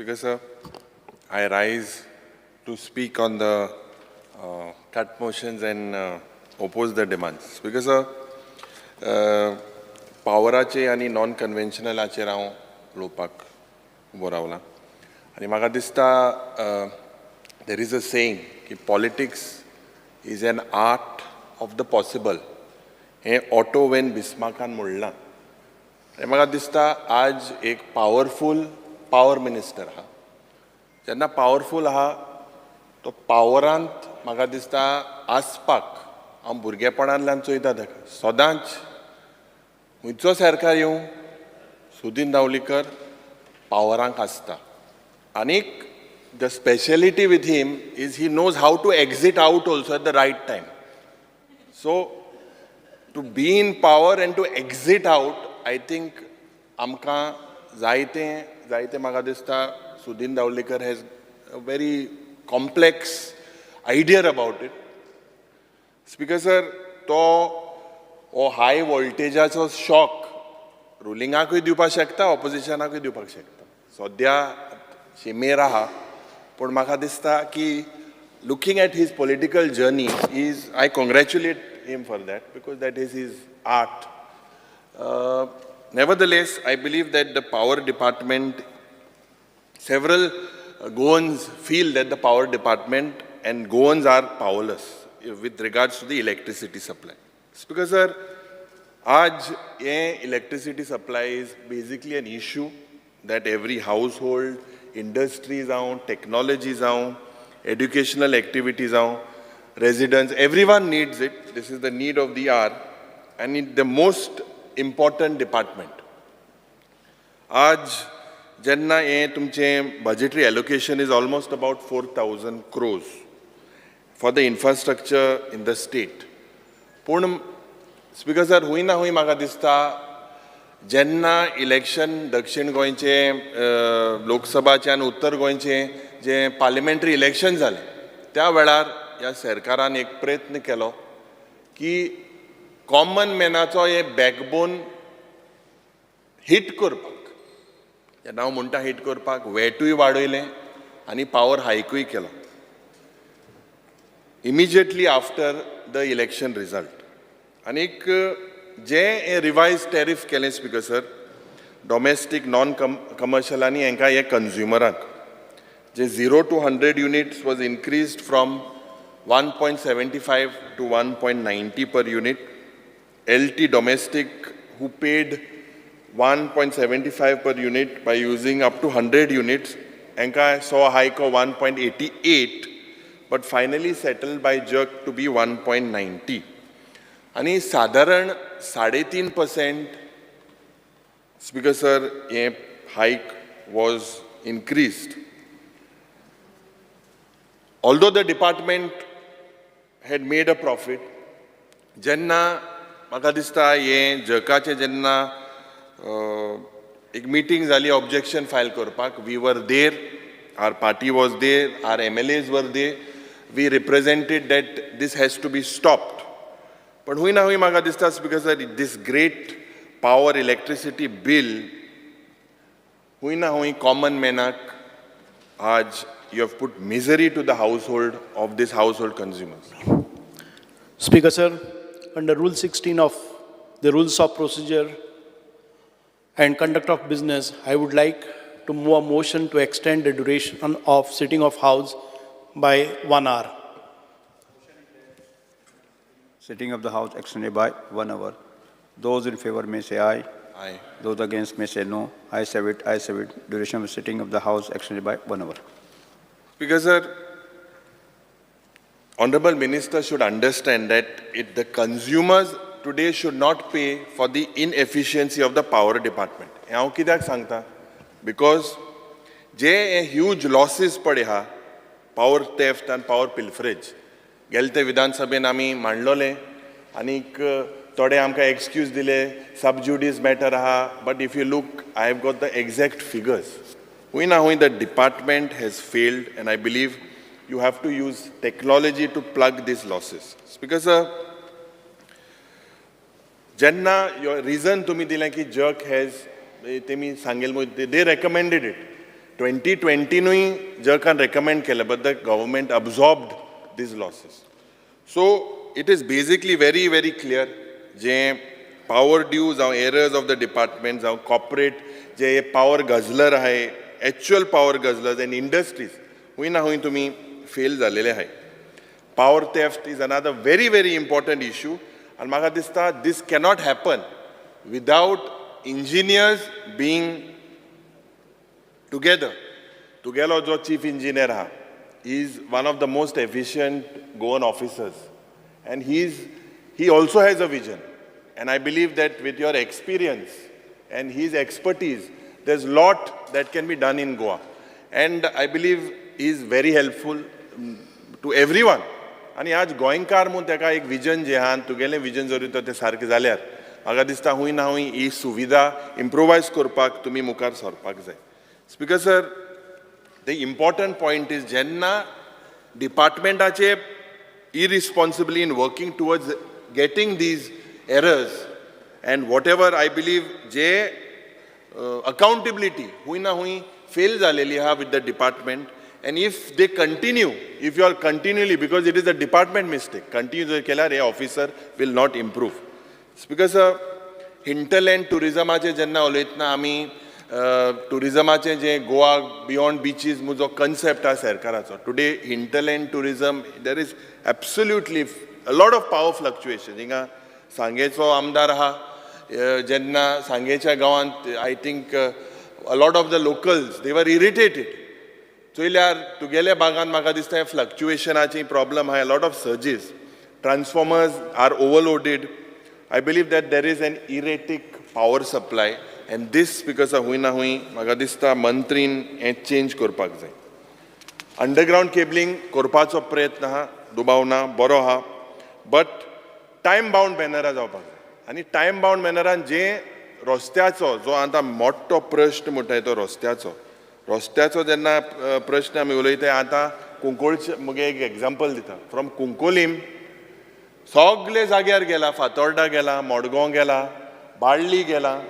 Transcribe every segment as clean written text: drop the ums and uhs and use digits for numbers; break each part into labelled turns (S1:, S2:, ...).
S1: Speaker sir, I rise to speak on the cut motions and oppose the demands. Speaker sir, पावराचे आनी non कन्व्हेन्शनलाचेर हांव उलोवपाक उबो रावलां आनी म्हाका दिसता, there is a saying की politics is an art of the possible. हें ऑटो वॉन बिस्मार्कान म्हणलां आनी म्हाका दिसता आज एक पावरफूल पावर मिनिस्टर आहा. जेन्ना पावरफूल आहा तो पावरांत, म्हाका दिसता आसपाक हांव भुरगेपणांतल्यान चोयता ताका. सदांच खंयचो सरकार येवं, सुदीन दावलीकर पावरांक आसता. आनीक the speciality with him is he knows how to exit out also at the right time. So to be in power and to exit out, I think आमकां जायते जायते, म्हाका दिसता Sudin दावलीकर has a very complex idea about it. Speaker sir, तो हो हाय वोल्टेजाचो shock रुलिंगाकूय दिवपाक शकता, ऑपोजिशनाकूय दिवपाक शकता. सद्या शिमेर आहा, पूण म्हाका दिसता की looking at his political journey is, I congratulate him for that because that is his art. Nevertheless, I believe that the power department, several Goans feel that the power department and Goans are powerless with regards to the electricity supply. Speaker sir, आज हे electricity supply is basically an issue that every household, industry जावं, technology जावं, educational activity जावं, residents, everyone needs it. This is the need of the hour and it the most important department. आज जेन्ना हें तुमचें budgetary allocation is almost about 4,000 crores for the infrastructure in the state, पूण speaker sir, हूंय ना हूंय म्हाका दिसता जेन्ना इलेक्शन दक्षिण गोंयचें लोकसभाचें आनी उत्तर गोंयचें जें पार्लिमेंटरी इलेक्शन जालें, त्या वेळार ह्या सरकारान एक प्रयत्न केलो की कॉमन मॅनाचो हे बॅकबोन हिट करपाक. जेन्ना हांव म्हणटा हिट करपाक, वॅटूय वाडयलें आनी पावर हायकूय केलो immediately after the election result. आनीक जे हें रिवायज टॅरीफ केलें, speaker sir, domestic, non commercial आनी हांकां हे कंज्युमरांक जे 0 to 100 units was increased from 1.75 to 1.90 per unit. LT domestic who paid 1.75 per unit by using up to 100 units, हांकां saw a hike of 1.88, but finally settled by JURC to be 1.90. आनी सादारण 3.5%, speaker sir, हें hike was increased. Although the department had made a profit, जेन्ना म्हाका दिसता हें जकाचें जेन्ना एक मिटींग जाली ऑब्जेक्शन फायल करपाक, we were there, our party was there, our MLAs were there. We represented that this has to be stopped. पण हूंय ना हूंय म्हाका दिसता, because this great power electricity bill हूंय ना हूंय कॉमन मॅनाक आज you have put misery to the household of this household consumers.
S2: Speaker, sir, under Rule 16 of the Rules of Procedure and Conduct of Business, I would like to move a motion to extend the duration of sitting of House by one hour.
S3: Sitting of the House extended by one hour. Those in favor may say aye.
S1: Aye.
S3: Those against may say no. Ayes have it, ayes have it. Duration of sitting of the House extended by one hour.
S1: Because, sir, Honorable Minister should understand that the consumers today should not pay for the inefficiency of the power department. हें हांव कित्याक सांगता? Because जे हे huge लॉसीस पळय आहा, power theft आनी power pilferage, गेले ते विधानसभेन आमी मांडलोले आनीक थोडे आमकां एक्सक्यूज दिले, सब ज्युडीस मॅटर आहा. But if you look, I have got the exact figures. हूंय ना हूंय the department has failed and I believe you have to use technology to plug these losses. Because जेन्ना रिजन तुमी दिलें की जक हॅज, तेमी सांगेल, they recommended it. 2020नूय जकान रेकमेंड केलें, but the government absorbed these losses. So it is basically very very clear, J power due जावं errors of the department जावं कॉर्पोरेट जे पावर गझलर आहाय, actual power guzzlers and industries, खूंय ना खूंय तुमी fail जालेले आहाय. Power theft is another very very important issue आनी म्हाका दिसता this cannot happen without engineers being together. तुगेलो जो चीफ इंजिनियर आहा is one of the most efficient Goan officers and he also has a vision, and I believe that with your experience and his expertise, there's lot that can be done in Goa, and I believe he is very helpful to everyone. आनी आज गोंयकार म्हूण ताका एक vision जें आहा आनी तुगेलें विजन जरी तर तें सारकें जाल्यार म्हाका दिसता खूंय ना खूंय ही सुविधा इम्प्रोवायज करपाक तुमी मुखार सरपाक जाय. Speaker sir, the important point is जेन्ना डिपार्टमेंटाचे irresponsibly in working towards getting these errors and whatever, I believe J accountability खूंय ना खूंय फेल जालेली आहा with the department, and if they continue, if you are continually, because it is a department mistake, continue जर केल्यार हे officer will not improve. Speaker sir, hinterland टुरिजमाचेर जेन्ना उलयतना आमी, टुरिजमाचें जें गोवा बियॉन्ड बिचीज जो कन्सेप्ट आहा सरकाराचो, today hinterland tourism, there is absolutely a lot of power fluctuation. हिंगा सांगेचो आमदार आहा, जेन्ना सांगेच्या गांवांत I think a lot of the locals, they were irritated. चोयल्यार तुगेल्या भागान म्हाका दिसता फ्लक्च्युएशनाची प्रॉब्लम आहा, lot of surges, transformers are overloaded. I believe that there is an erratic power supply, and this because खूंय ना खूंय म्हाका दिसता मंत्रीन हें चेंज करपाक जाय. अंडरग्रावंड केबलिंग करपाचो प्रयत्न आहा, दुबाव ना, बरो आहा, बट टायम बाउंड मॅनरा जावपाक जाय आनी टायम बाउंड मॅनरान जे रस्त्याचो जो आतां मोठो प्रश्न म्हणटाय तो रस्त्याचो. रस्त्याचो जेन्ना प्रश्न आमी उलयताय, आतां कुंकोळचे मुगे एक एग्जाम्पल दिता. फ्रॉम कुंकोलीम सगळे जाग्यार गेला, फातोर्डा गेला, मडगांव गेला, बाळ्ळी गेला,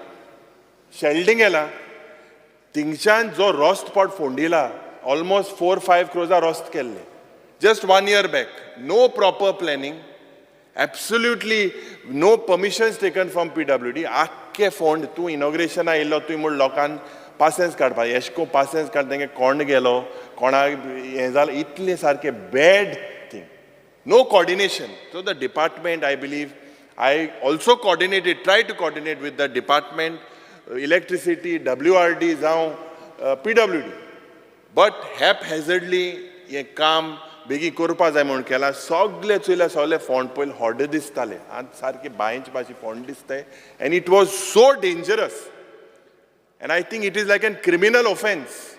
S1: शेल्डिंग गेला. थिंगच्यान जो रोस्त पॉट फोंडिला, ऑलमोस्ट 4-5 क्रोजा रोस्त केल्ले just one year back. No proper planning, absolutely no permissions taken from PWD. आख्खे फोंड तूं इनॉग्रेशना येयल्लो, तुवें म्हूण लोकांक पासेंस काडपाक एशें कोन्न पासेंस काड, तेंगे कोण गेलो, कोणाक हें जालें, इतलें सारकें bad thing, no coordination. So the department, I believe, I also coordinated, try to coordinate with the department, electricity, WRD जावं पीडब्ल्यूडी, बट हॅपहॅझर्डली हें काम बेगीन करपा जाय म्हूण केलां. सगळे चोयल्यार सगळे फोंड पयलीं होडे दिसताले, आतां सारके बांयचे भाशेन फोंड दिसताय, and it was so dangerous, and I think it is like an criminal offence.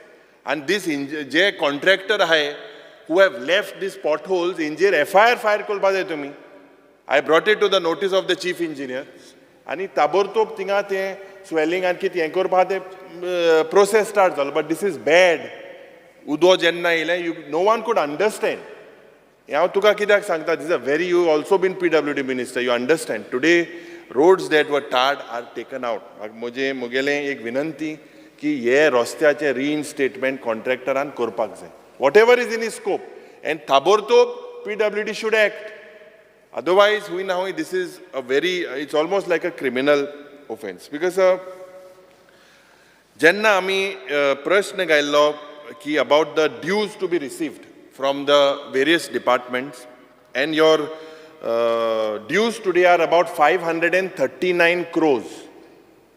S1: आनी दीस जे कॉन्ट्रॅक्टर आहाय who have left these potholes, हेंचेर एफआयआर फायल करपा जाय तुमी. I brought it to the notice of the chief engineer आनी ताबडतोब थिंगा तें स्वेलिंग आनी कितें हें करपा तें प्रोसेस स्टार्ट जालो, but this is bad. उदो जेन्ना येयलें, you no one could understand. हें हांव तुका कित्याक सांगता, this a very, you also been PWD minister, you understand. Today roads that were tarred are taken out. म्हजें म्हगेलें एक विनंती की हे रस्त्याचें रिइन्स्टेटमेंट कॉन्ट्रॅक्टरान करपाक जाय, whatever is in scope, and ताबडतोब PWD should act. Otherwise, हुंय ना हुंय this is a very, it's almost like a criminal offence, because जेन्ना आमी प्रश्न घायल्लो की about the dues to be received from the various departments, and your dues today are about 539 crores.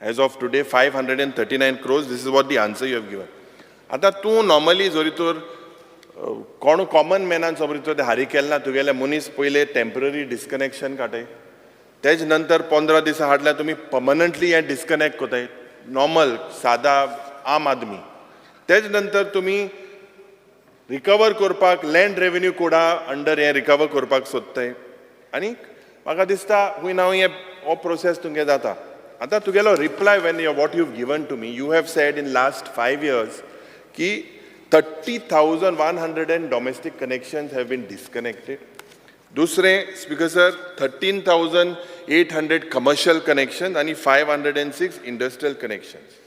S1: As of today, 539 crores. This is what the answer you have given. आतां तूं normally जरी तर कोण common मॅनान समज तर हारी केलें ना, तुगेले मनीस पयले टेंपररी डिस्कनेक्शन काडटाय, तेज नंतर 15 दिसां हाडल्यार तुमी पर्मनंटली हें डिस्कनेक्ट करताय, नॉर्मल सादा आम आदमी. तेज नंतर तुमी रिकवर करपाक लँड रेवेन्यू कोडा अंडर हें रिकवर करपाक सोदताय आनी म्हाका दिसता खूंय ना खूंय हो प्रोसेस तुमगे जाता. आतां तुगेलो reply, when you what you given to me, you have said in last 5 years की 30,100 and domestic connections have been disconnected. दुसरें, Speaker sir, 13,800 commercial connection आनी 506 industrial connections.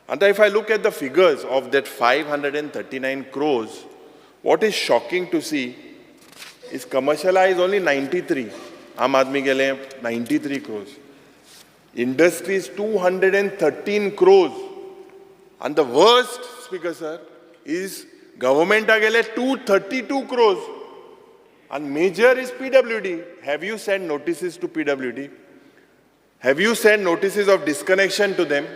S1: आतां if I look at the figures of that 539 crores, what is shocking to see is commercialize only 93. आम आदमी गेले 93 crores, industries 213 crores, and the worst, Speaker sir, is गव्हर्मेंटा गेले 232 crores, and major is PWD. Have you send notices to PWD? Have you sent notices of disconnection to them?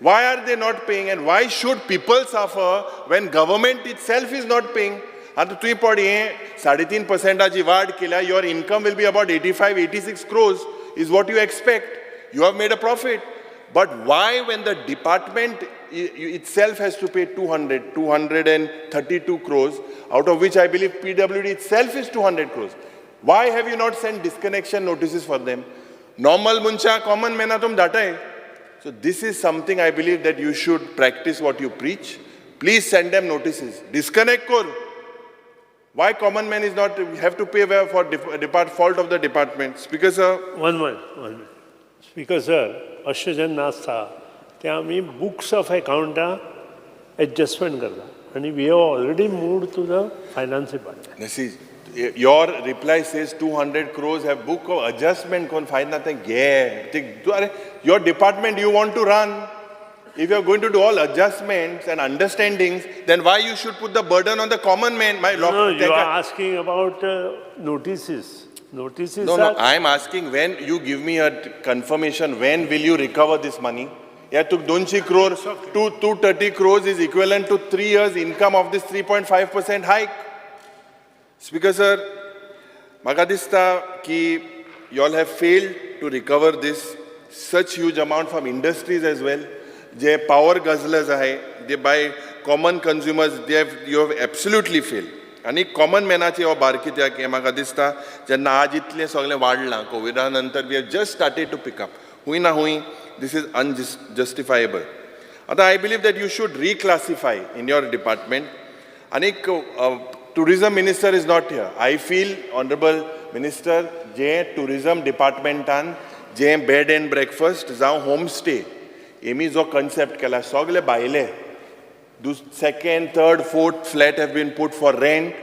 S1: Why are they not paying, and why should people suffer when government itself is not paying? आतां तुवें पळय हें साडे तीन पर्संटाची वाड केल्या, your income will be about 85, 86 crores is what you expect. You have made a profit. But why, when the department itself has to pay 200, 232 crores, out of which I believe PWD itself is 200 crores. Why have you not sent disconnection notices for them? Normal मनशा, common man तुम धाटाय. So this is something I believe that you should practice what you preach. Please send them notices. Disconnect kor. Why common man is not have to pay for depart fault of the department? Speaker sir,
S4: One minute, one minute. Speaker sir, अशें जेन्ना आसता तें आमी books of एकावंटा adjustment करता आनी we have already moved to the finance department.
S1: This is, your reply says 200 crores have book of adjustment कोण फायदा ना ते घे ते तूं अरे your department you want to run. If you are going to do all adjustments and understandings, then why you should put the burden on the common man? My
S4: No, you are asking about notices. Notices
S1: No, no,
S4: are
S1: I am asking, when you give me a confirmation, when will you recover this money? Yeah, took 200 crore, 230 crores is equivalent to 3 years income of this 3.5% hike. Speaker sir, म्हाका दिसता की you all have failed to recover this such huge amount from industries as well. J power guzzlers आहे, they by common consumers, they have you have absolutely failed. आनी common मॅनाची हो भार कित्याक हें म्हाका दिसता, जेन्ना आज इतलें सगळें वाडलां कोविडा नंतर, we have just started to pick up. हुंय ना हुंय this is unjustifiable. आतां I believe that you should reclassify in your department. आनीक tourism minister is not here. I feel, honourable minister, J tourism डिपार्टमेंटान J bed and breakfast जावं home stay Hemy जो concept केला, सगळे भायले second, third, fourth flat have been put for rent.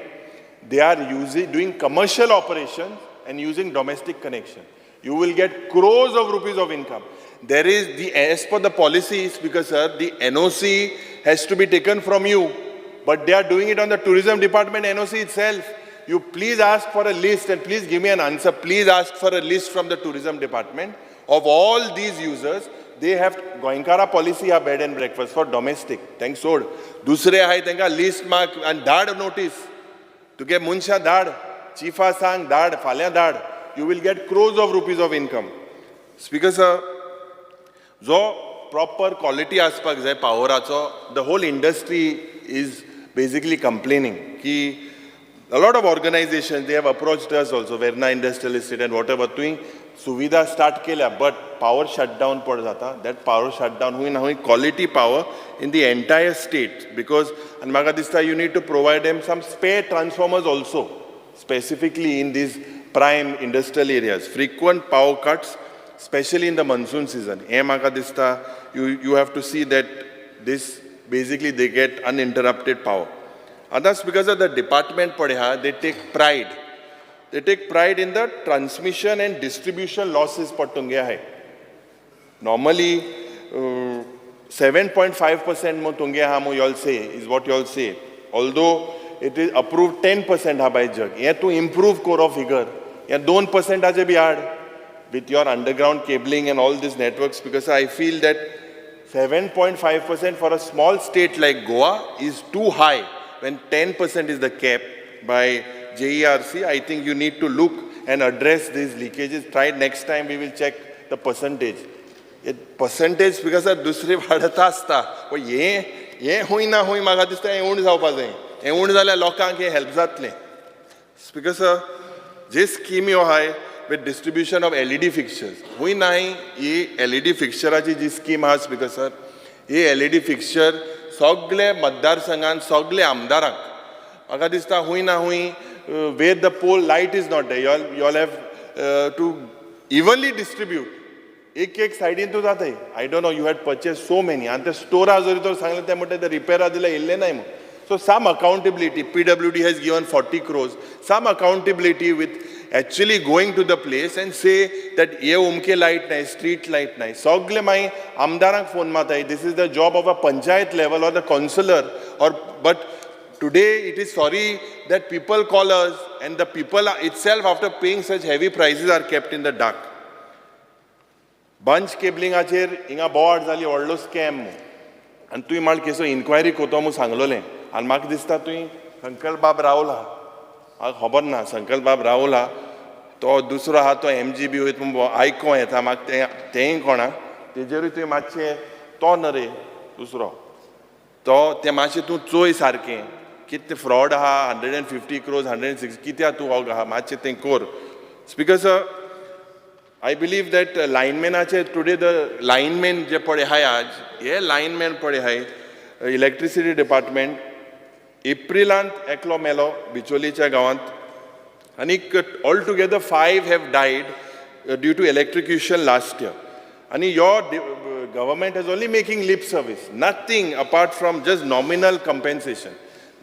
S1: They are using doing commercial operation and using domestic connection. You will get crores of rupees of income. There is the, as per the policies, because sir, the NOC has to be taken from you, but they are doing it on the tourism department NOC itself. You please ask for a list and please give me an answer. Please ask for a list from the tourism department of all these users. They have गोंयकारा policy हा bed and breakfast for domestic, तांकां सोड, दुसरे आहाय तांकां list माग आनी धाड notice. तुगे मनशां धाड, चिफा सांग धाड, फाल्यां धाड. You will get crores of rupees of income. Speaker sir, जो प्रॉपर क्वॉलिटी आसपाक जाय पावराचो, the whole industry is basically complaining की a lot of organizations, they have approached us also, Verna Industrial Estate and whatever, तुवें सुविधा start केल्या but power shutdown पड जाता. That power shutdown हुंय ना हुंय quality power in the entire state, because आनी म्हाका दिसता you need to provide them some spare transformers also, specifically in these prime industrial areas. Frequent power cuts, specially in the monsoon season, हें म्हाका दिसता you have to see that this basically they get uninterrupted power. आतां because of the department पळय हा, they take pride. They take pride in the transmission and distribution losses पड तुमगे आहाय. Normally 7.5% मग तुमगे आहा मग y'all say is what y'all say. Although it is approved 10% हा बाय जग, हें तूं इम्प्रूव कोरो फिगर, हें दोन पर्संटाचे बी हाड with your underground cabling and all these networks, because I feel that 7.5% for a small state like Goa is too high when 10% is the cap by JERC. I think you need to look and address these leakages. Try next time we will check the percentage. It percentage because दुसरी वाडत आसता, पण हें हें हुंय ना हुंय म्हाका दिसता हें उण जावपा जाय. हें उण जाल्यार लोकांक हें हेल्प जातलें. स्पीकर सर, जे स्किम्यो आहाय with distribution of LED fixtures, हुंय नाय ही एलईडी फिक्स्चराची जी स्कीम आहा, स्पीकर सर, ही एलईडी फिक्स्चर सगळे मतदारसंघान सगळे आमदारांक म्हाका दिसता हुंय ना हुंय where the pole light is not, y'all have to evenly distribute. एक एक सायडीन तूं जाताय. I don't know, you had purchase so many. आनी ते स्टोरा जरी तर सांगलें ते म्हणटा ते रिपेरा दिल्यार येयल्ले नाय म्हूण. So some accountability, PWD has given 40 crores, some accountability with actually going to the place and say that हे उमके लायट नाय, स्ट्रीट लायट नाय, सगळे मागीर आमदारांक phone मारताय. This is the job of a panchayat level or the councillor or, but today it is sorry that people call us and the people itself, after paying such heavy prices, are kept in the dark. Bunch केबलिंगाचेर हिंगा बोवाळ जाली, व्हडलो scam, आनी तुवें म्हाका केसो enquiry कोतो म्हूण सांगलोलें. आनी म्हाका दिसता तुवें संकल्प बाब रावला, म्हाका खबर ना, संकल्प बाब रावला तो दुसरो आहा तो एमजीबी वयता म्हूण आयकों येता म्हाका. तें तेंय कोणा तेजेरूय तुवें मातशें, तो न्हय रे, दुसरो तो, तें मातशें तूं चोय सारकें कितें फ्रॉड आहा. 150 crores, 106, कित्याक तूं आहा, मातशें तें कोर. Speaker sir, I believe that लायनमॅनाचे, today the lineman जे पळय आहाय आज, हे लायनमॅन पळय आहाय इलेक्ट्रिसिटी डिपार्टमेंट, एप्रिलांत एकलो मेलो बिचोलीच्या गांवांत आनीक all together five have died due to electrocution last year. आनी your government has only making lip service, nothing apart from just nominal compensation.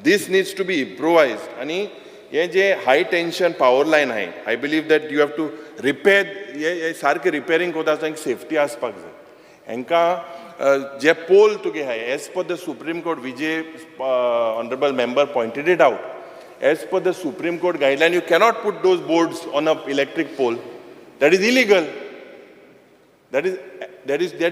S1: This needs to be improvise. आनी हे जे हाय tension power line आहाय, I believe that you have to repair. हे सारकें repairing करता आसतना safety आसपाक जाय हांकां. जे पोल तुगे आहाय, as per the Supreme Court, Vijay, honourable member pointed it out, as per the Supreme Court guideline, you cannot put those boards on a electric pole. That is illegal. That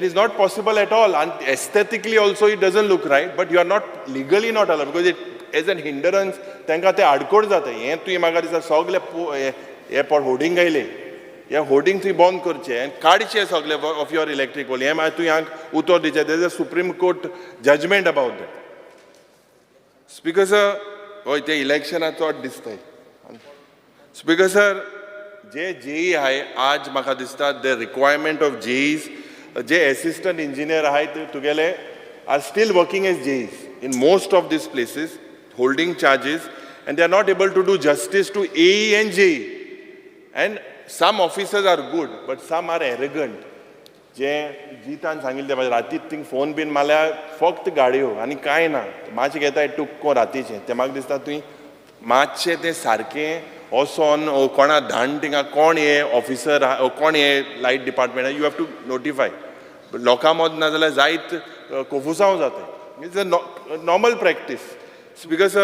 S1: is not possible at all. And aesthetically also it doesn't look right, but you are not legally not allowed because it as an hindrance, तांकां ते आडकोड जाता. हें तुवें म्हाका दिसता सगळे हे पळ होर्डिंग आयले, हे होर्डिंग तुवें बंद करचें आनी काडचें सगळे ऑफ your electric pole. हें मागीर तुवें हांगा उतर दिवचें. There is a Supreme Court judgment about that. Speaker sir, हय, ते इलेक्शना चड दिसताय. स्पीकर सर, जे जेई आहाय आज, म्हाका दिसता the requirement of JEs, J assistant engineer आहाय ते तुगेले are still working as JEs in most of these places, holding charges, and they are not able to do justice to AE and JE. And some officers are good, but some are arrogant. जे जितान सांगिल्लें ते रातीक thing phone बीन मारल्यार फक्त गाडयो आनी कांय ना, मातशें घेता टुक्को रातीचें. तें म्हाका दिसता तुवें मातशें तें सारकें वचोन कोणा धाड थिंगा, कोण हे ऑफिसर, कोण हे light department, you have to notify. लोकां मद ना जाल्यार जायत कोफुसांव जाता. It's a normal practice. Because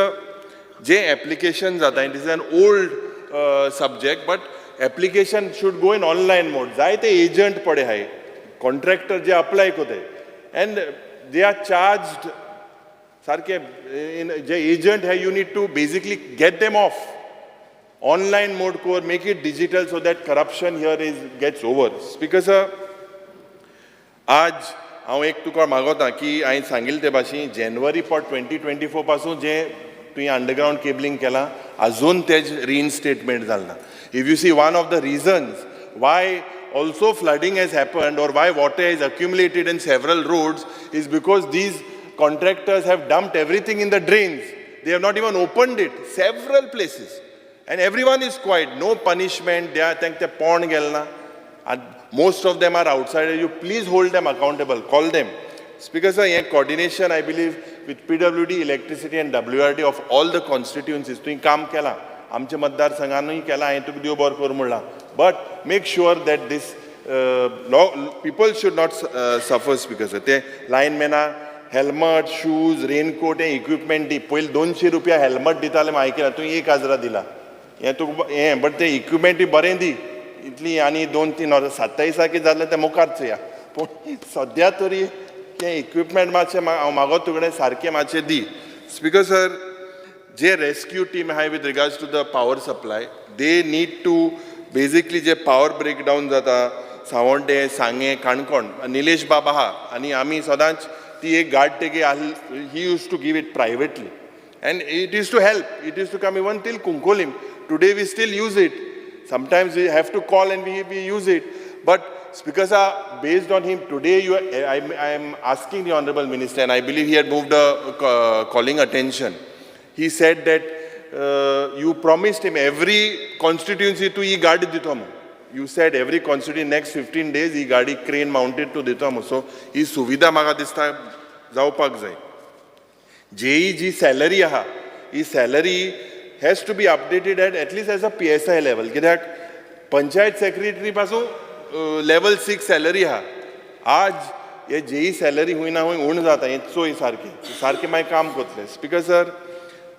S1: J application जाता, it is an old subject, but application should go in online mode. जायते एजंट पडे आहाय, कॉन्ट्रॅक्टर जे अप्लाय कोताय and they are charged सारके इन जे एजंट हे, you need to basically get them off. Online mode core, make it digital so that corruption here is gets over. Speaker sir, आज हांव एक तुका मागोता की हांवें सांगिल्लें ते भाशेन जेनवरी पट 2024 पासून जे तुवें अंडरग्रावंड केबलिंग केलां, अजून तेज रिइन्स्टेटमेंट जालें ना. If you see, one of the reasons why also flooding has happened or why water is accumulated in several roads is because these contractors have dumped everything in the drains. They have not even opened it, several places. And everyone is quiet, no punishment, they are तांकां ते pond गेल ना. And most of them are outsiders. You please hold them accountable, call them. Speaker sir, hey coordination, I believe, with PWD, electricity and WRD of all the constituencies, तुवें काम केलां आमच्या मतदारसंघानूय केलां, हांवें तुका देव बरो करूं म्हणलां, but make sure that this people should not suffer. Speaker sir, ते लायनमॅना हेल्मट, शूज, रेनकोट हे इक्विपमेंट दी. पयलीं 200 रुपया हेल्मट दिताले हांवें आयकलां, तुवें 1000 दिला. हें तुका हें, बट ते इक्विपमेंटूय बरें दी इतली. आनी 2-3 वर्सां 27 कितें जालें तें मुखार चोया, पूण सद्या तरी तें इक्विपमेंट मातशें हांव मागोता तुजे कडेन सारकें मातशें दी. स्पीकर सर, जे रेस्क्यू टीम आहाय with regards to the power supply, they need to basically, J power breakdown जाता सांवड्डें, सांगें, काणकोण, निलेश बाब आहा आनी आमी सदांच ती एक गाडी तेगे आहली, he used to give it privately and it used to help. It used to come even till Cuncolim. Today we still use it. Sometimes we have to call and we use it. But Speaker sir, based on him, today you are, I am asking the Honorable Minister, and I believe he had moved a calling attention. He said that you promised him every constituency to ही गाडी दितो म्हणून. You said every constituency next 15 days ही गाडी crane mounted तूं दिता मु. So ही सुविधा म्हाका दिसता जावपाक जाय. जेई जी सॅलरी आहा, ही salary has to be updated at least as a PSI level, कित्याक पंचायत सेक्रेटरी पासून लेवल 6 सॅलरी आहा. आज हे जेई सॅलरी हूंय ना हूंय उण जाता. हें चोय सारकें सारकें, मागीर काम करतले. Speaker sir,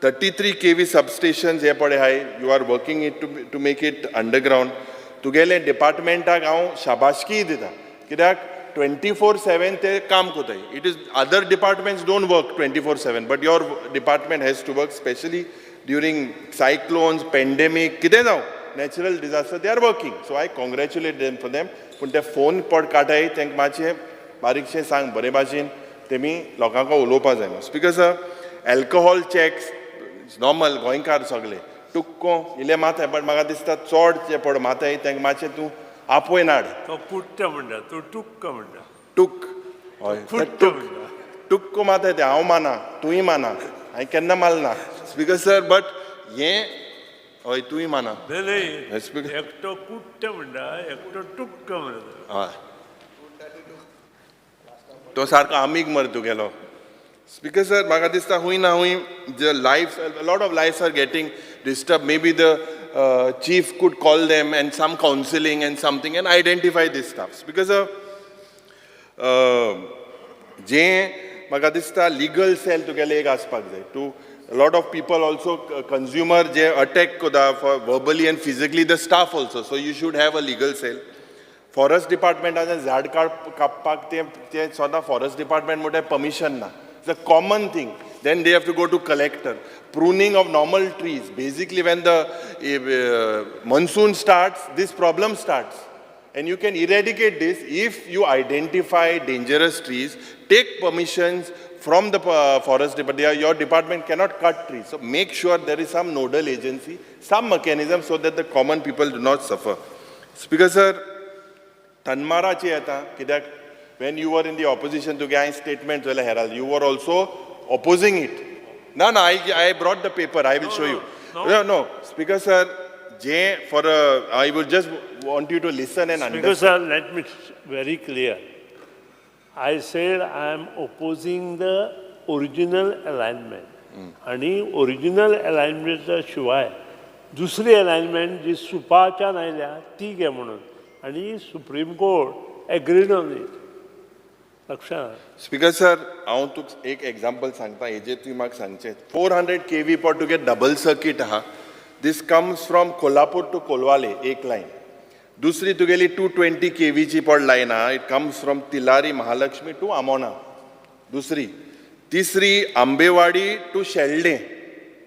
S1: 33 kV substation हे पळय आहाय, you are working it to make it underground. तुगेले डिपार्टमेंटाक हांव शाबासकीय दिता, कित्याक 24/7 ते काम करताय. It is other departments don't work 24/7, but your department has to work, specially during cyclones, pandemic, कितें जावं, natural disaster, they are working. So I congratulate them for them. पूण ते फोन पड काडाय, तांकां मातशें बारीकशें सांग बरे भाशेन, तेमी लोकांक उलोवपा जाय. Speaker sir, alcohol checks normal, गोंयकार सगळे टुक्को इल्ले माथाय, बट म्हाका दिसता चड जे पड माथाय, तांकां मातशें तूं आपय नाड.
S4: तो कुट्ट म्हणटा, तूं टुक्क म्हणटा.
S1: टूक, हय.
S4: कुट्ट
S1: टूक.
S4: म्हणटा.
S1: टुक्को माथाय ते हांव माना, तूंय माना, हांवें केन्ना मारना स्पीकर सर, बट हें हय, तूंय माना.
S4: नाही.
S1: Yes, speaker.
S4: नाही, एकटो कुट्ट म्हणटा, एकटो टुक्क म्हणटा.
S1: हय, तो सारको आमीग मरे तुगेलो. स्पीकर सर, म्हाका दिसता हूंय ना हूंय the life, lot of lives are getting disturb. Maybe the chief could call them and some counselling and something and identify this stuff, because जें म्हाका दिसता लिगल सेल तुगेलें एक आसपाक जाय to lot of people also, consumer J attack करता for verbally and physically the staff also, so you should have a legal cell. Forest डिपार्टमेंटाचें झाड कापपाक तें तें सदां फॉरेस्ट डिपार्टमेंट म्हणटा परमिशन ना. It's a common thing, then they have to go to collector. Pruning of normal trees, basically when the monsoon starts, this problem starts. And you can eradicate this if you identify dangerous trees, take permissions from the forest department. Your department cannot cut trees. So make sure there is some nodal agency, some mechanism so that the common people do not suffer. Speaker sir, तन्माराची येता, कित्याक when you were in the opposition, तुगे हांवें statement चोयलें Herald, you were also opposing it. ना ना, I brought the paper, I will show you. No no, speaker sir, J for I will just want you to listen and
S4: Because,
S1: understand.
S4: Sir, let me very clear. I said I am opposing the original alignment. आणि original अलायनमेंटच्या शिवाय दुसरी alignment जी सुपाच्यान आयल्या ती घे म्हणून, आणि Supreme Court agreed on it. लक्षात.
S1: स्पीकर सर, हांव तुका एक एग्जाम्पल सांगता. हेजेर तुवें म्हाका सांगचें, 400 kV for to get double circuit आहा. This comes from Kolhapur to Colvale एक लायन. दुसरी तुगेली 220 केवीची पड लायन आहा, it comes from Tillari Mahalakshmi to Amona दुसरी. तिसरी आंबेवाडी टू शेल्डें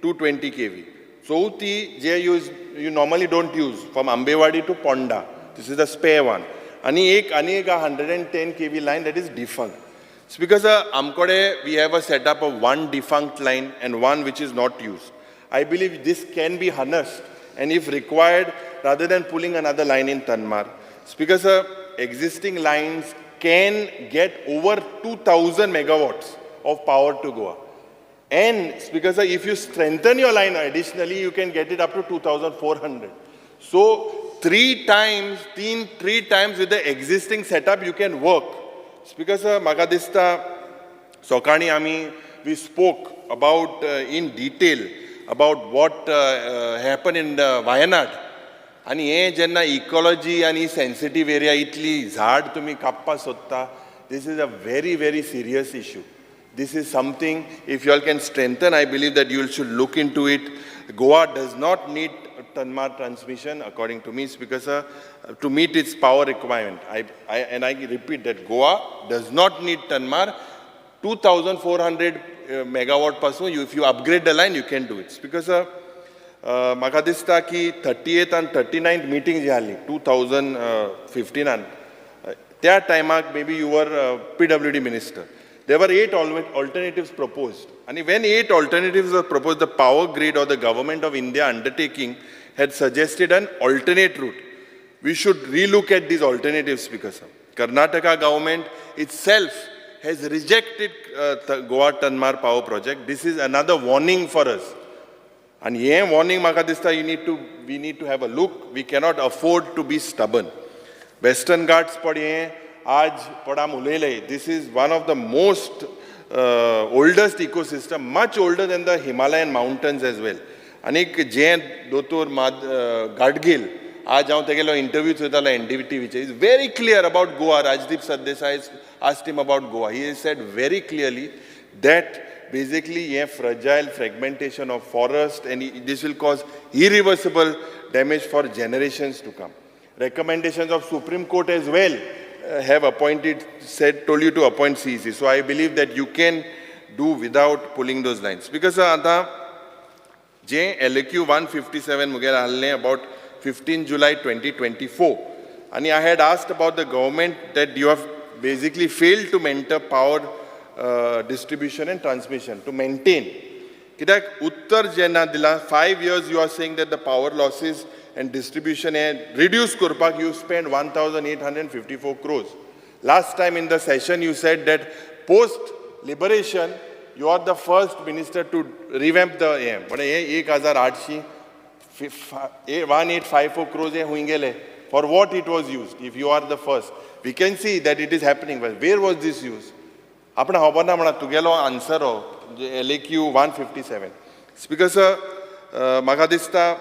S1: 220 केवी. चवथी जे use you normally don't use, from Ambewadi to Ponda, this is the spare one. आनी एक आनी एक 110 kV line that is defunct. Speaker sir, आमकडे we have a setup of one defunct line and one which is not used. I believe this can be harnessed and if required, rather than pulling another line in Tanmar. Speaker sir, existing lines can get over 2000 megawatts of power to Goa. And Speaker sir, if you strengthen your line additionally, you can get it up to 2400. So three times, three times with the existing setup you can work. Speaker sir, म्हाका दिसता सकाळीं आमी we spoke about in detail about what happen in Wayanad. आनी हें जेन्ना ecology आनी sensitive area, इतली झाड तुमी कापपाक सोदता, this is a very very serious issue. This is something, if you all can strengthen, I believe that you should look into it. Goa does not need Tanmar transmission, according to me, because to meet its power requirement. And I repeat that Goa does not need Tanmar. 2400 megawatt पासून if you upgrade the line, you can do it. Because म्हाका दिसता की 38th आनी 39th meeting जी आहली 2015नान, त्या टायमाक maybe you were PWD minister. There were eight alternatives proposed. And when eight alternatives were proposed, the power grid or the government of India undertaking had suggested an alternate route. We should relook at these alternatives because Karnataka government itself has rejected the Goa Tanmar power project. This is another warning for us. आनी हें warning म्हाका दिसता you need to we need to have a look. We cannot afford to be stubborn. Western Ghats पण हें आज पण आम उलयले, this is one of the most oldest ecosystem, much older than the Himalayan mountains as well. आनीक जे दोतोर माद गाडगील, आज हांव तेगेलो interview चोयतालो एनडीटीव्हीचेर, is very clear about Goa. Rajdeep Sardesai asked him about Goa. He said very clearly that basically हे fragile fragmentation of forest and this will cause irreversible damage for generations to come. Recommendations of Supreme Court as well have appointed, said, told you to appoint CEC. So I believe that you can do without pulling those lines. Because आतां जे LAQ 157 Munger आहलें about 15 July 2024 आनी I had asked about the government that you have basically failed to mentor power distribution and transmission to maintain. कित्याक उत्तर जेन्ना दिलां, 5 years you are saying that the power losses and distribution हें reduce करपाक you spend 1,854 crores. Last time in the session you said that post liberation you are the first minister to revamp the हें, पण हे एक हजार आठशीं 1854 crores हे हुंय गेले? For what it was used? If you are the first, we can see that it is happening. Where was this use? आपण खबर ना म्हणा तुगेलो आन्सर हो LAQ 157. Speaker sir, म्हाका दिसता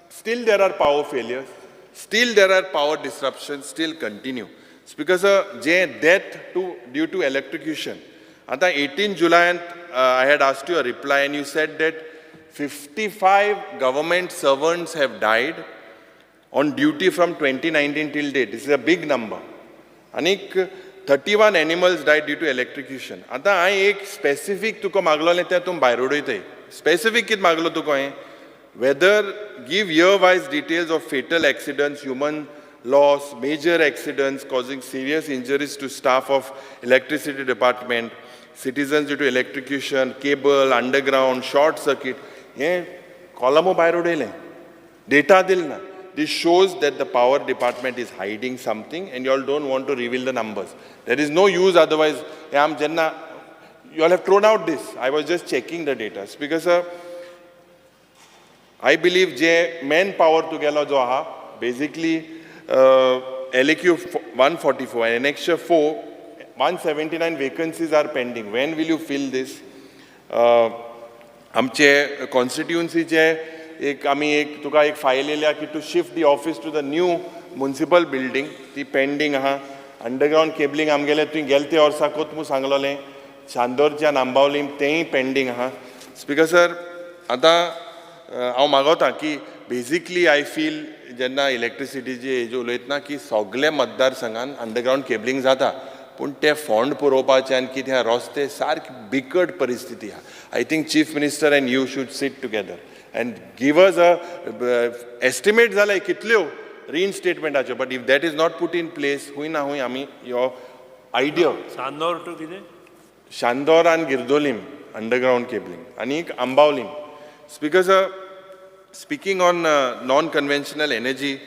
S1: still there are power failures, still there are power disruptions, still continue. Speaker sir, J death to due to electrocution, आतां 18 जुलयान I had asked you a reply and you said that 55 government servants have died on duty from 2019 till date. This is a big number. आनीक 31 animals died due to electrocution. आतां हांवें एक specific तुका मागलोलें, तें तूं भायर उडयताय. Specific कितें मागलो तुका हांवें? Whether give year wise details of fatal accidents, human loss, major accidents causing serious injuries to staff of electricity department, citizens due to electrocution, cable, underground, short circuit. हें कॉलमो भायर उडयलें, डेटा दिल ना. This shows that the power department is hiding something and you all don't want to reveal the numbers. There is no use otherwise. हे आम जेन्ना you all have thrown out this. I was just checking the data. Because I believe J man power तुगेलो जो आहा, basically LAQ 144 and Annexure 4, 179 vacancies are pending. When will you fill this? आमचे कॉन्स्टिट्युन्सीचे एक आमी एक तुका एक फायल येयल्या की to shift the office to the new municipal building, ती पेंडींग आहा. अंडरग्रावंड केबलिंग आमगेलें तुवें गेले ते वर्साकूच मू सांगलोलें, चांदोरच्यान आंबावलीम, तेंय पेंडींग आहा. स्पिकर सर, आतां हांव मागवता की बेजिकली I feel जेन्ना इलेक्ट्रिसिटीची हेजी उलयतना की सगळे मतदारसंघान अंडरग्रावंड केबलिंग जाता, पूण ते फोंड पुरोवपाचे आनी कितें आहा, रस्ते सारके बिकट परिस्थिती आहा. I think Chief Minister and you should sit together and give us a estimate जाल्यार कितल्यो रिइन्स्टेटमेंटाच्यो, but if that is not put in place, खूंय ना खूंय आमी यो आयडिया
S4: चांदोर टू कितें?
S1: शांदोर आनी गिरदोलीम अंडरग्रावंड केबलिंग आनी एक अंबावलीम. Speaker sir, speaking on non-conventional energy,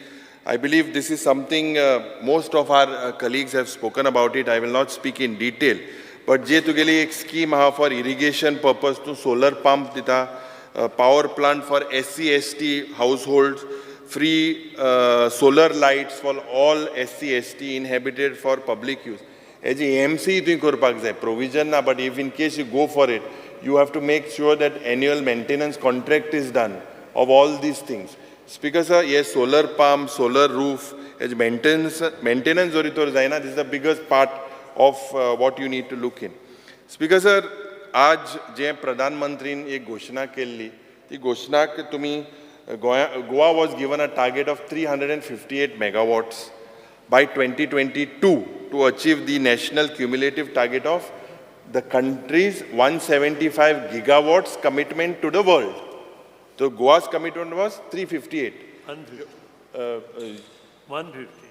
S1: I believe this is something most of our colleagues have spoken about it. I will not speak in detail. But जे तुगेली एक स्कीम आहा for irrigation purpose, तूं solar pump दिता, power plant for SC ST household, free solar lights for all SC ST inhabited for public use. Heji AMC तुवें करपाक जाय, provision ना, but if in case you go for it, you have to make sure that annual maintenance contract is done of all these things. Speaker sir, hey solar pump, solar roof Hedge maintenance जरी तर जायना, this is the biggest part of what you need to look in. Speaker sir, आज जे प्रधानमंत्रीन एक घोशणा केल्ली, ती घोशणाक तुमी गोंया, Goa was given a target of 358 megawatts by 2022 to achieve the national cumulative target of the country's 175 gigawatts commitment to the world. So Goa's commitment was 358.
S4: 150. 150.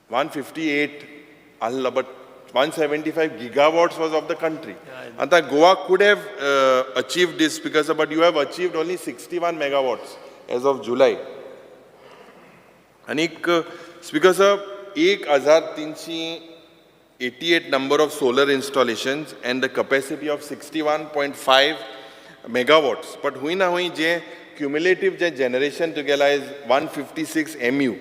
S1: 158 आहलो, but 175 gigawatts was of the country. आतां Goa could have achieved this because, but you have achieved only 61 megawatts as of July. आनीक speaker sir, एक हजार तिनशी 88 number of solar installations and the capacity of 61.5 megawatts, but हुंय ना हुंय जे cumulative जे जनरेशन तुगेला is 156 MU.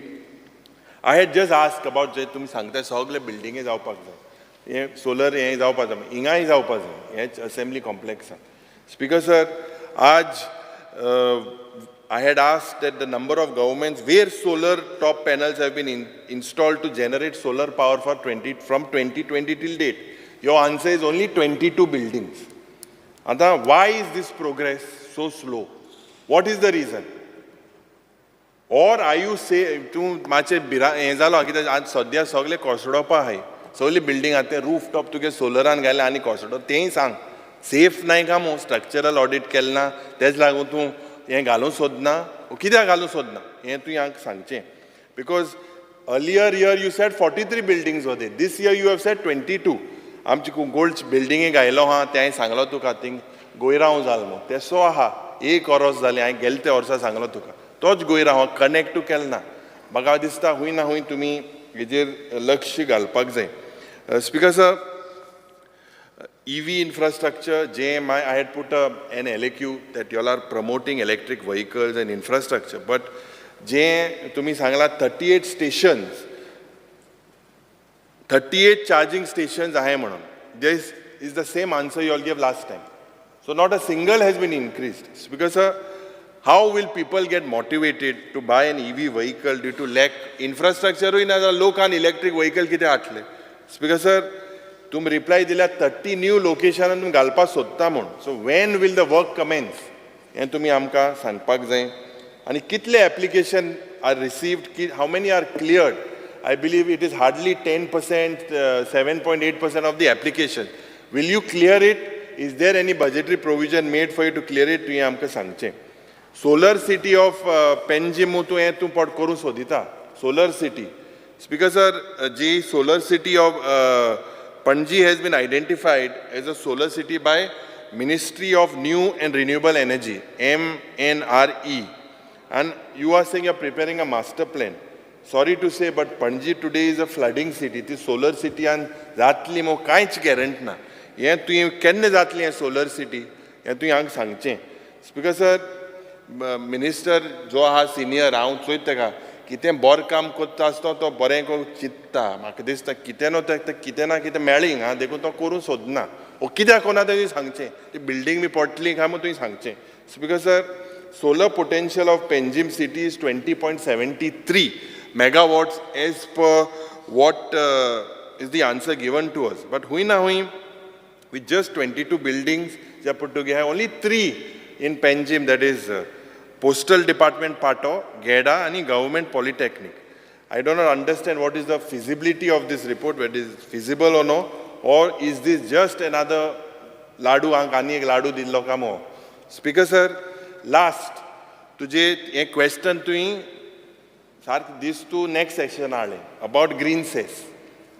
S1: I had just ask about जे तुमी सांगता सगळे बिल्डिंगे जावपाक जाय, हें सोलर हें जावपाक जाय, हिंगाय जावपाक जाय हेच असेंब्ली कॉम्प्लेक्सान. स्पीकर सर, आज I had asked that the number of governments where solar top panels have been installed to generate solar power for 20 from 2020 till date. Your answer is only 22 buildings. आतां why is this progress so slow? What is the reason? Or are you say तूं मातशें भिरा हें जालो कित्याक आज सद्या सगळे कोसळोपा आहाय सगळी बिल्डींग आहा ते रूफ टॉप तुगे सोलरान घाले आनी कोसळो तेंय सांग सेफ नाय काय मू स्ट्रक्चरल ऑडीट केलें ना तेज लागून तूं हें घालूंक सोदना कित्याक घालूंक सोदना हें तुवें हांगा सांगचें, because earlier year you said 43 buildings होते, this year you have said 22. आमची गोल्ड बिल्डिंगे घायलो आहा तें हांवें सांगलो तुका थिंग गोयरांव जाल मू तेसो आहा एक ओरोस जालें हांवें गेले ते वर्सा सांगलो तुका तोच गोयरांव कनेक्टू केलो ना. म्हाका दिसता हूंय ना हूंय तुमी हेजेर लक्ष घालपाक जाय. Speaker sir, EV infrastructure, JMI, I had put an LAQ that you all are promoting electric vehicles and infrastructure, but जे तुम्ही सांगला 38 stations, 38 charging stations आहे म्हणून, this is the same answer you all gave last time. So not a single has been increased. Because sir, how will people get motivated to buy an EV vehicle due to lack infrastructure ना जाल्यार लोकान electric व्हयकल कितें हाडटले? Because sir, तुमी reply दिल्या 30 new लोकेशनान तुमी घालपाक सोदता म्हूण, so when will the work commence हें तुमी आमकां सांगपाक जाय. आनी कितले एप्लिकेशन are received, की how many are cleared? I believe it is hardly 10%, 7.8% of the application. Will you clear it? Is there any budgetary provision made for you to clear it? तुवें आमकां सांगचें. सोलर सिटी ऑफ पेंजीम तूं हें तूं पट करूंक सोदिता solar city. Speaker sir, ji solar city of Panaji has been identified as a solar city by Ministry of New and Renewable Energy, MNRE. And you are saying you are preparing a master plan. Sorry to say, but Panaji today is a flooding city. ती solar city आनी जातली मो कांयच गॅरंट ना. हें तुवें केन्ना जातली हें सोलर सिटी हें तुवें हांगा सांगचें. स्पीकर सर, मिनिस्टर जो आहा सिनियर हांव चोयता तेका कितें बरें काम करता आसतना तो बरें करून चिंत्ता. म्हाका दिसता कितें न्हू तें कितें ना कितें मेळ्ळी हिंगा देखून तो करूंक सोदना. ओ कित्याक करना तें सांगचें. ती बिल्डींग बी पडटली काय म्हूण तुवें सांगचें. Speaker sir, solar potential of Panjim city is 20.73 megawatts as per what is the answer given to us. But hui na hui, with just 22 buildings they put together, only 3 in Panjim, that is Postal Department Pato, GEDA and Government Polytechnic. I do not understand what is the feasibility of this report, whether it is feasible or no, or is this just another लाडू हांक आनी एक लाडू दिल्लो काय मो. Speaker sir, last तुजे हें question तुवें सारकें दीस तूं नेक्स्ट सेशन हाडलें about green cess.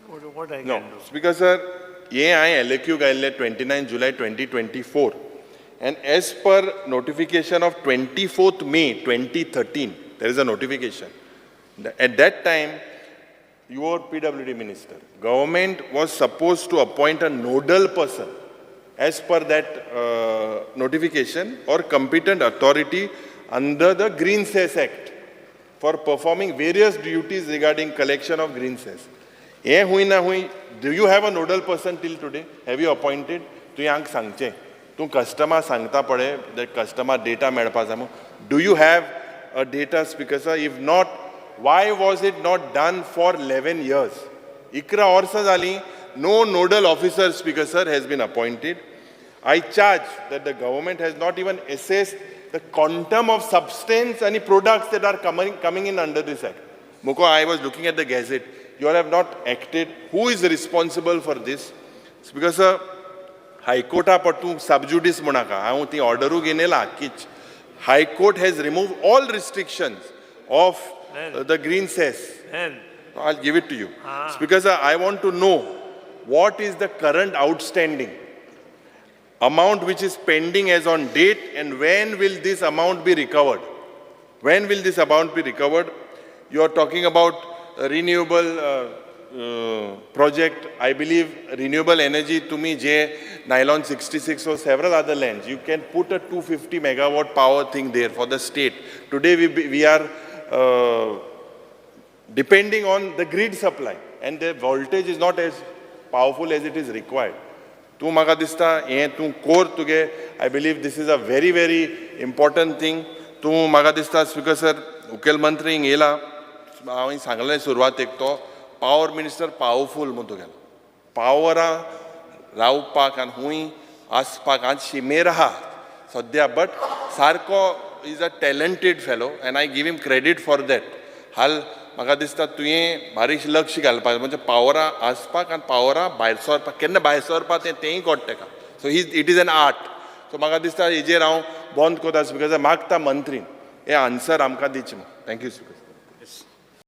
S4: What I
S1: no
S4: can do?
S1: Speaker sir, हें हांवें एलएक्यू घायल्लें 29 July 2024 and as per notification of 24 May 2013, there is a notification. At that time your PWD minister, government was supposed to appoint a nodal person as per that notification or competent authority under the Green Cess Act for performing various duties regarding collection of green cess. हें हुंय ना हुंय, do you have a nodal person till today? Have you appointed? तुवें हांगा सांगचें. तूं customer सांगता पळय, that customer data मेळपा जाय म्हूण. Do you have a data, Speaker sir? If not, why was it not done for 11 years? 11 वर्सां जालीं, no nodal officer, Speaker sir, has been appointed. I charge that the government has not even assessed the quantum of substance and products that are coming in under this act. Mukho, I was looking at the gazette. You all have not acted. Who is responsible for this? Speaker sir, हायकोर्टा पण तूं सबज्युडीस म्हणनाका, हांव ती ऑर्डरूय घेवन येयला कीच. High Court has remove all restrictions of the green cess.
S4: When?
S1: I'll give it to you. Speaker sir, I want to know what is the current outstanding amount which is pending as on date and when will this amount be recovered? When will this amount be recovered? You are talking about renewable, project. I believe renewable energy तुमी जे nylon 66 or several other lands, you can put a 250 megawatt power thing there for the state. Today we are depending on the grid supply and the voltage is not as powerful as it is required. तूं म्हाका दिसता हें तूं कोर तुगे. I believe this is a very, very important thing. तूं म्हाका दिसता, speaker sir, मुखेलमंत्री हिंग येयला. हांवें सांगलें सुरवातेक, तो पावर मिनिस्टर पावरफूल म्हूण. तुगेलो पावरा रावपाक आनी हूंय आसपाक आनी शिमेर आहा सद्या, बट सारको is a talented fellow and I give him credit for that. हाल म्हाका दिसता तुवें बारीक लक्ष घालपाक, म्हणजे पावरा आसपाक आनी पावरा भायर सरपाक, केन्ना भायर सरपाक तें तेंय कळटा तेका. So he it is an art. So म्हाका दिसता हेजेर हांव बंद करता, स्पिकर. मागता मंत्रीन हे आन्सर आमकां दिवचें. Thank you, speaker.